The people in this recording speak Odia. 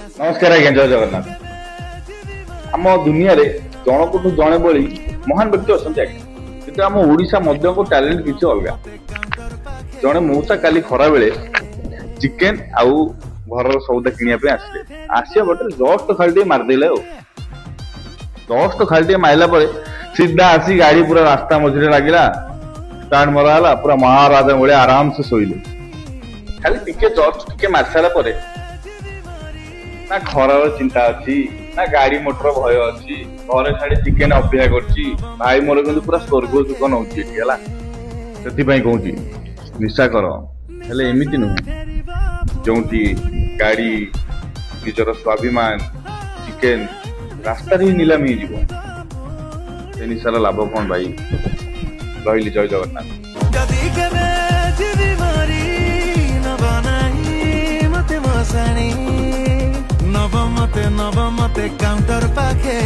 ନମସ୍କାର ଆଜ୍ଞା, ଜୟ ଜଗନ୍ନାଥ। ଆମ ଦୁନିଆରେ ଜଣକଠୁ ଜଣେ ଭଳି ମହାନ ବ୍ୟକ୍ତି ଅଛନ୍ତି ଆଜ୍ଞା, କିନ୍ତୁ ଆମ ଓଡିଶା ମଦ୍ୟଙ୍କ ଟ୍ୟାଲେଣ୍ଟ କିଛି ଅଲଗା। ଜଣେ ମଉସା କାଲି ଖରାବେଳେ ଚିକେନ ଆଉ ଘରର ସଉଦା କିଣିବା ପାଇଁ ଆସିଲେ। ଆସିବା ବାଟରେ ଜଷ୍ଟ ଖାଲି ଟିକେ ମାରିଦେଲେ, ଆଉ ଜଷ୍ଟ ଖାଲି ଟିକେ ମାରିଲା ପରେ ସିଧା ଆସି ଗାଡି ପୁରା ରାସ୍ତା ମଝିରେ ଲାଗିଲା, ଷ୍ଟାଣ୍ଡ ମରା ହେଲା, ପୁରା ମହାରାଜା ଭଳିଆ ଆରାମସେ ଶୋଇଲେ। ଖାଲି ଟିକେ ଜଷ୍ଟ ଟିକେ ମାରି ସାରିଲା ପରେ ନା ଖରାର ଚିନ୍ତା ଅଛି, ନା ଗାଡି ମଟର ଭୟ ଅଛି। ଘରେ ଛାଡି ଚିକେନ ଅପେକ୍ଷା କରୁଛି। ଭାଇ ମୋର କିନ୍ତୁ ପୁରା ସ୍ୱର୍ଗ ସୁଖ ନଉଛି ଏଠି ହେଲା। ସେଥିପାଇଁ କହୁଛି, ନିଶା କର, ହେଲେ ଏମିତି ନୁହେଁ ଯୋଉଠି ଗାଡି, ନିଜର ସ୍ୱାଭିମାନ, ଚିକେନ ରାସ୍ତାରେ ହିଁ ନିଲାମ ହେଇଯିବ। ସେ ନିଶାର ଲାଭ କଣ ଭାଇ? ରହିଲି, ଜୟ ଜଗନ୍ନାଥ। ଯଦି କେବେ ଯିବି ମରି, ନବ ନାହିଁ ମତେ ମଶାଣି, ନବ ମତେ, ନବ ମତେ କାଉଣ୍ଟର ପାଖେ।